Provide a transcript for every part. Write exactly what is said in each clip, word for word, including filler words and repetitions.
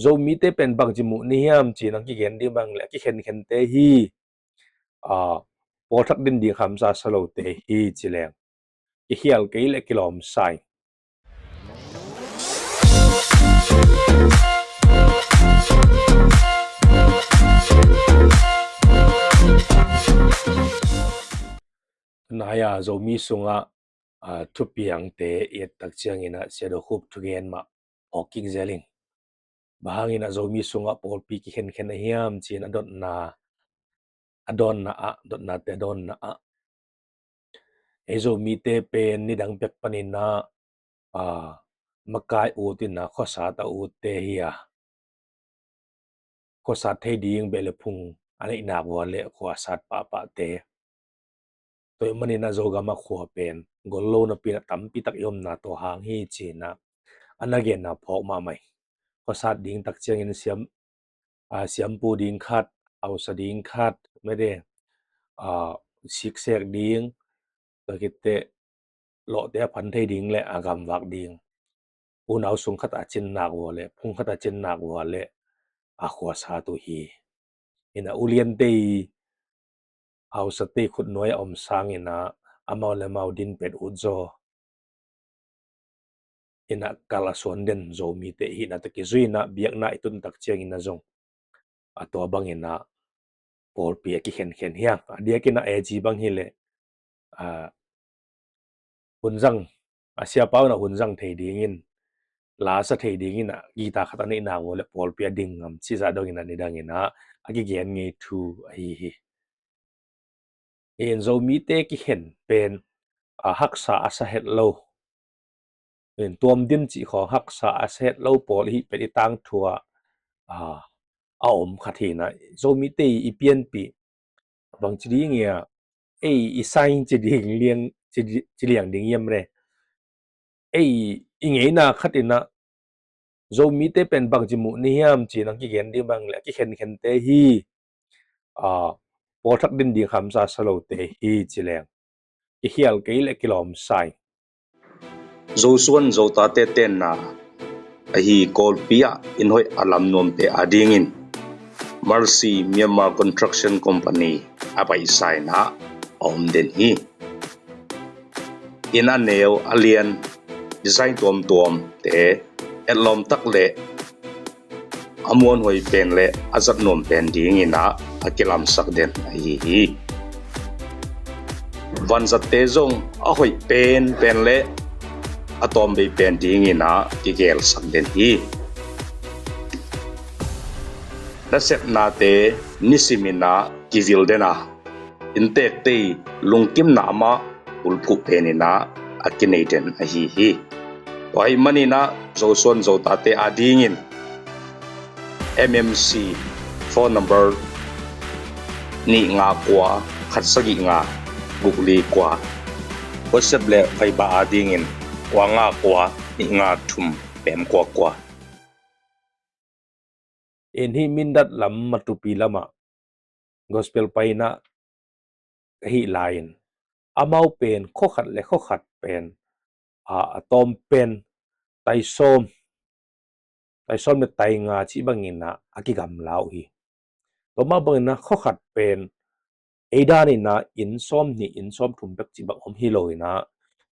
Zomite pen bangci muh ni hiam ci-in ang kigen ding bang le a kikhenkhente hi. Aa, pawlthak din ding hamsa sa lote hi ci leng, kikhial kei le kilawm sa ing. Naya Zomi sungah, aa, thupiangte i et tak ciangin ah Sia Do Khup thugen mah phawk kik zel ing. Bang hangin ah Zomi sungah pawlpi kikhenkhen a hiam ci-in a dotna, a dawnna ah, dotnate a dawnna ah, ei Zomite pen nidang pek panin ah, aa, makai ut in ah khuasat a utte hi a, khuasat thei ding beh le phung a neih nak uh a le khuasat pahpahte. Tua ahih manin ah Zogam ah khua pen gol lo napi-in ah tampi tak i omna tawh hang hi ci-in ah a na genna phawk mahmah hi. Khuasat ding tak ciangin siam, aa, siampu ding khat, hausa ding khat, mede, aa, siksek ding, tua khit teh lawhte a phan thei ding le a gamvak ding, unau sung khat a cin nak uh a le, phung khat a cin nak uh a le a khuasat uh hi. In ah uliante i hausate i khutnuai a om sangin ah amau le amau din pet ut zaw in ah kal a suan den Zomite i hihna tawh kizui in ah biakna i tun tak ciangin ah zong a tua bangin ah pawlpi a kikhenkhen hi a, a diakin ah A G bang hi leh, aa, hun zang, a siapa un ah hun zang thei dingin, la sa thei dingin ah guitar khat a neih nak uh a le pawlpi a ding ngam cih zah dongin ah nidangin ah a kigen ngei thu ahi hi. In Zomite kikhen pen, aa, haksa a sa het lo, in tuam din cih khawng haksa a sa het lo pawl i hih pen i tangthu ah, aa, a om khat hi in ah Zomite i pianpih bangci ding hiam, ei i sign ci ding liang, ci di-, ci liang ding hiam le, ei i ngeina khat in ah Zomite pen bangci muh ni hiam ci-in ang kigen ding bang le a kikhenkhente hi. Aa, pawlthak din ding hamsa sa lote hi ci leng, kikhial kei le kilawm sa ing. Zosuan Zotate tenna ahi Kawlpi ah inn hoih a lam nuamte adingin Mercy Myanmar Construction Company a paisa in ah a om den hi. Inn a neu a lian, design tuamtuamte, etlawm tak le a muanhuai pen le a zat nuam pen dingin ah a kilamsak den ahi hi. Vanzatte zong a hoih penpen le a tawmvei pen dingin ah kigelsak den hi. Nasepnate nisimin ah kivil den a, inntekte i lungkimna mah bulphuh penin ah a kinei den ahi hi. Tua ahih manin ah Zosuan Zotate adingin M M C phone number nih nga kua khat sagih nga guk li kua, WhatsApp le Viber adingin kua nga kua nih nga thum pem kua kua. In hih Mindat lam Matupi lamah gospel paina ka hih lai-in amau pen khuakhat le khuakhat pen, a, a tawm pen tai sawm, tai sawm le tai nga cih bangin ah a kigamla uh hi. Tua mah bangin ah khuakhat pen ei danin ah inn sawm nih, inn sawm thum bek cih bang om hi lo in ah,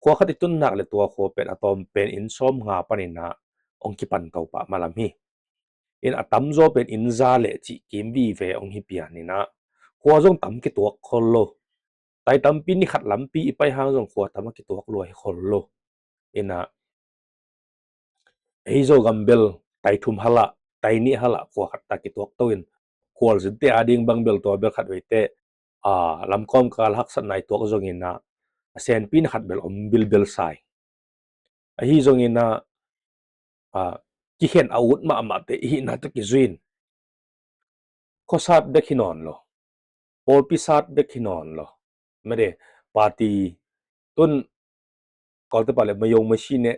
khua khat i tun nak le tua khua pen a tawm pen inn sawm nga panin ah hong kipan to pah malam hi. In a tamzaw pen inn za le cih kim vive hong hi pian in ah, khua zong tam kituak khol lo. Tai tampi ni khat lampi i pai hang zong khua tam a kituak lua hi khol lo. In ah ei Zogam bel tai thum halah, tai nih halah khua khat ta kituak to in, khualzinte ading bang bel tua bel khat veite, a, lamkawm kal haksatna i tuak zongin ah a senpi na khat bel om bilbel sa ing. Ahi zongin ah, a, kikhen a ut mahmahte i hihna tawh kizui in, khuasat bek hi nawn lo, pawlpi sat bek hi nawn lo. Mede, party tun Kawltepa le mayong masi ne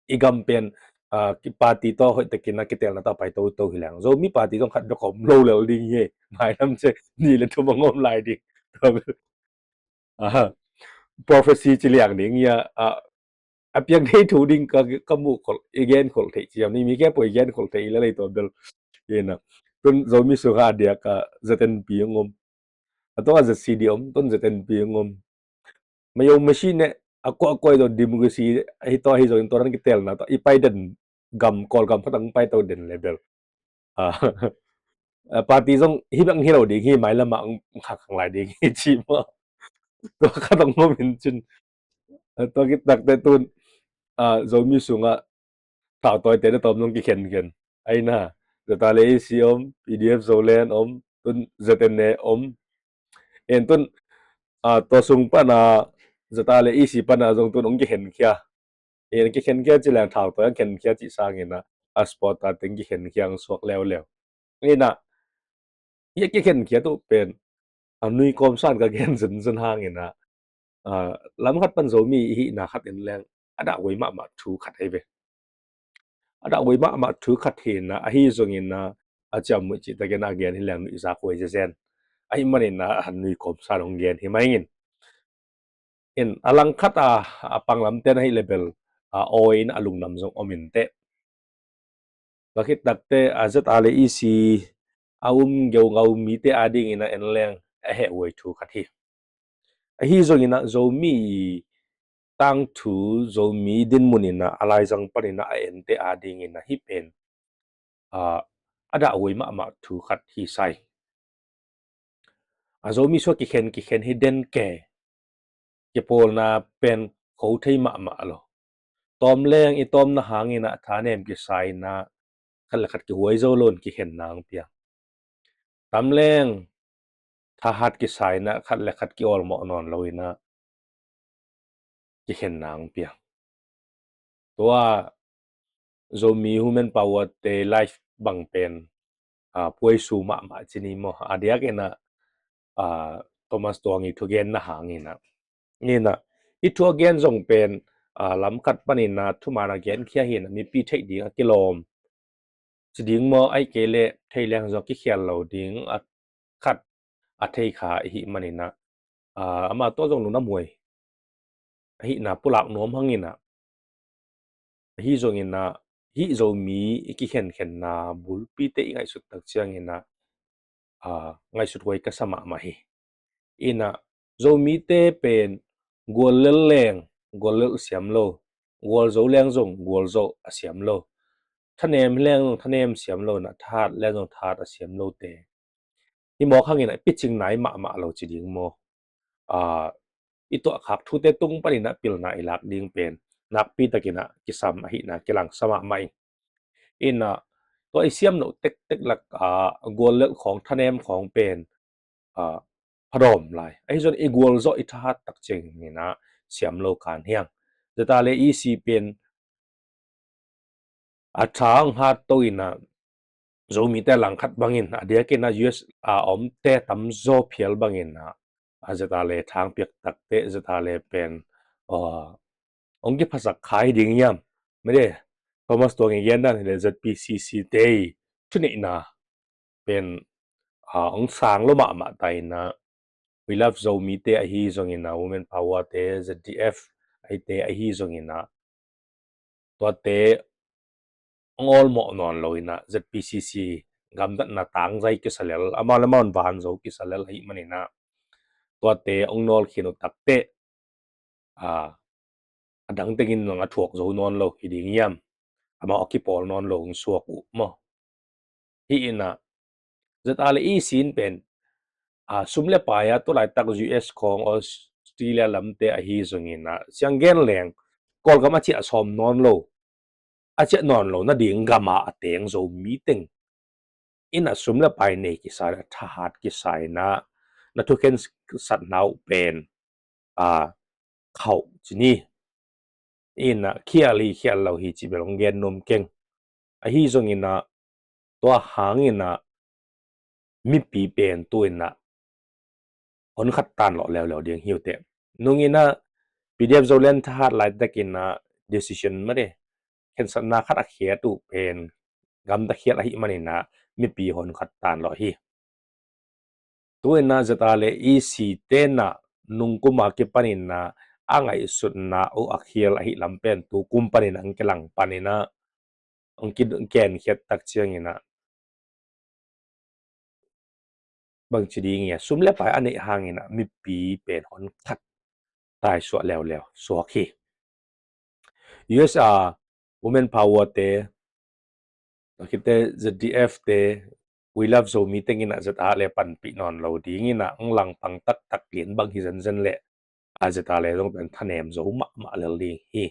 i gam pen, a, ki party tawh hoihtakin a kitelna tawh a pai toto hi leng, Zomi party zong khat bek a om lo lel ding hi. Mailam ciang nih le thum a ngawm lai ding. Aha. Prophecy ci liang ding hi a, a, a piang thei thu ding ka, ka muh khol, i gen khol thei ciam ni, mi ke poi gen khol thei i la lei tua bel. Ina, tun Zomi sungah a diak a Z N P ang om. A tua Z C D om, tun Z N P ang om. Mayo machine ne, a kua kua i zong democracy, a hi tua hi zong in tua ran kitelna tua, i pai den gam, Kawlgam khat ang pai to den level. A, a party zong hi bang hi lo ding, hi mai lama ang khak khang lai ding, hi ci maw. Tua khat ang om in cin. A tua khit takte tun, a, Zomi sungah thautawite na tawm zong kikhenkhen. Aina, Z R A E C om, P D F Zoland om, tun Z N A om. En tun, a, tua sung pana, Z R A E C pana zong tun ong kikhenkhia. En kikhenkhia ci leng thauto ang khenkhia ci sangina, a sport a teng kikhenkhia ang suak leuleu. Ina, hi a kikhenkhia tu pen, a nui kawmsan ka gen zenzen hangina, a, lam khat pan Zomi i hihna khat in leng, a dah huai mahmah thu khat hi ve. A dah huai mahmah thu khat hina, ahi zongina, a ciam muih cih takin a gen hi leng nuih zak huai zezen. Ahi manina, a nui kawmsan ong gen hi mai ngin. In, a langkhat a, a panglamte na hi level, a, aw in a lungdam zong om in teh. Tua khit takte, a, Z R A E C a um geungau mite a dingina en leng a heh huai thu khat hi. Ahi zongina Zomi tangthu, Zomi dinmunina a laizang panina a ente a dingina hi pen, a, a dah huai mahmah thu khat hi sai. A Zomi sua kikhen kikhen hi den ke. Kipawlna pen kho thei mahmah lo. Tawm leng i tawmna hangina thanem kisaina khat le khat kihuai zo lo in kikhenna ang piang. Tam leng thahat kisaina khat le khat kiawlmawh nawn lo ina kikhenna ang piang. Tua Zomi Human Power te life bang pen, a, puaisu mahmah cini maw. A diakina, a, Thomas Tuang i thugenna hangina. Ina, i thugen zong pen, a, lamkhat panina thuman a genkhia hina mipi theih ding a kilawm. Ci ding maw, ahi kei le thei leng zong kikhial lo ding a khat a thei kha i hih manina, a, ama tua zong lungdam huai. Ahihna pulak nuam hangina. Ahi zongina, hih Zomi i kikhenkhenna bulpite i ngaihsut tak ciangina, a, ngaihsut huai ka sa mahmah hi. Ina, Zomite pen guallel leng guallel siam lo, gualzo leng zong gualzo a siam lo. Thanem leng zong thanem siam lo, na thahat leng zong thahat a siam lo te. Hi mawk hangina picing nai mahmah lo ci ding maw. A, i tuahkhak thute tung panina pilna i lak ding pen nakpi takina kisam ahihna kilangsa mahmah ing. Ina, tua i siam loh tektek lak, a, guallelh khawng thanem khawng pen, a, phadawm lai. Ahi zong i gualzawh i thahat tak ciangina siam lo kan hiang. Zeta le E C pen a tha ang hat to ina Zomite langkhat bangin a diakina U S a omte tamzaw phial bangina a zeta le thang piak takte zeta le pen, a, ong kiphasak khai ding hiam? Mede, Thomas Tuang i gen dan hile Z P C C te i thuneihna pen, a, ong sang lo mahmah ta ina We Love Zomi te ahi zongina, Women Power te, Z D F ahi te ahi zongina, tuate ong awlmawh nawn lo ina Z P C C gamtatna tangzai kisalel, amau le amau vanzo kisalel ahi manina tuate ong nawlkhin uh takte, a, a dang tengin nang a thuak zo nawn lo hi ding hiam? Amau a kipawl nawn lo ong suak uh maw? Hi ina, zeta le E C in pen, a, sum le pai a tulaitak U S khawng Australia lamte ahi zongina siang gen leng Kawlgam a ciah sawm nawn lo, a ciah nawn lo nading gama a teng Zomi teng ina sum le pai nei kisa le thahat kisa ina na thukhen satna uh pen, a, khauh cini ina khial hi khial lo hi ci bel ong gen nuam keng. Ahi zongina tua hangina mipi pen tu ina hon khat tan lawh leuleu ding hi uh teh. Nungina P D F Zoland thahat laitakina decision made khensatna khat a khiat uh pen gamta khiat ahi manina mipi hon khat tan lawh hi. Tu ina zeta le E C tena nungkuma kipanina a ngaihsutna uh a khial ahi lam pen tu kum panin ang kilang panin ah ang ki-, ang kenkhiat tak ciangin ah bangci ding ia sum le pai a neih hangin ah mipi pen hon khat taisuah leuleu suak hi. U S A Women Power te, tua khit teh Z D F te, We Love Zomi tengin ah Z R le panpih nawn lo dingin ah ang langpang taktak lian bang hi zenzen leh a Z R le zong pen thanem zo mahmah lel ding hi.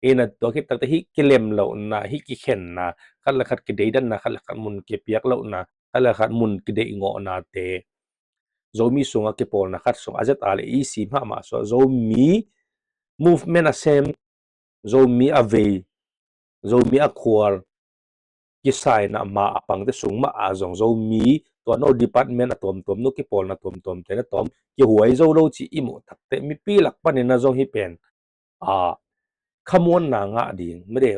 Ina tua khit takte hih kilem lohna, hih kikhenna, khat le khat kideidanna, khat le khat mun kipiak lohna, khat le khat mun kideih ngawhnate, Zomi sungah kipawlna khat sung a Z R le E C mahmah suah Zomi movement a sem, Zomi a vei, Zomi a khual kisaina mah a pangte sung mah a zong Zomi tua no department a tuamtuam no kipawlna tuamtuamte na tawm kihuai zo lo ci i muh takte mipi lak panin na zong hih pen a khamuanna ngah ding mede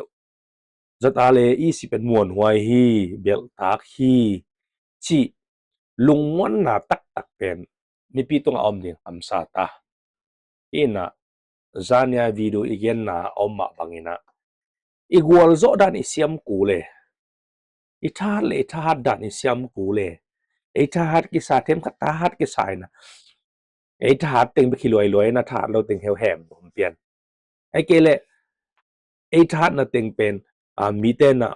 Z R le E C pen muanhuai hi, belhtak hi cih lungmuanna taktak pen mipi tungah a om ding hamsa ta. Ina zania video i genna a om mah bangin ah i gualzawh dan i siam kul e, i thahat le i thahat dan i siam kul e, ei thahat kisa themkhat thahat kisa ina ei thahat teng bek hi luailuai ina thahat lo teng heuhem bawm pian. Ai kei leh ei thahatna teng pen a mite na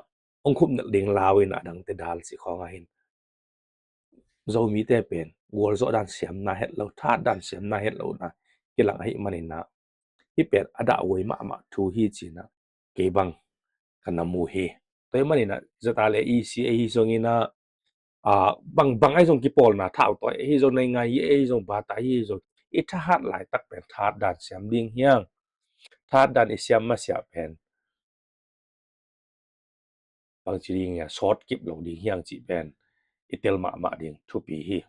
ong khupnelh ding lau ina dangte dal si khawng ahin Zomite pen gualzawh dan siamna het lo, thahat dan siamna het lo na kilang ahi manin ah hih pen a dahhuai mahmah thu hi cina kei bang ka na mu hi. Tua hi manin ah Z R le E C ahi zongin ah a bang bang ahi zong kipawlna thau tua ahi zong nai ngai ahi zong bata ahi zong i thahat laitak pen thahat dan siam ding hiang, thahat dan i siam masiah pen bangci ding ia sawt kip lo ding hiang cih pen i tel mahmah ding thupi hi.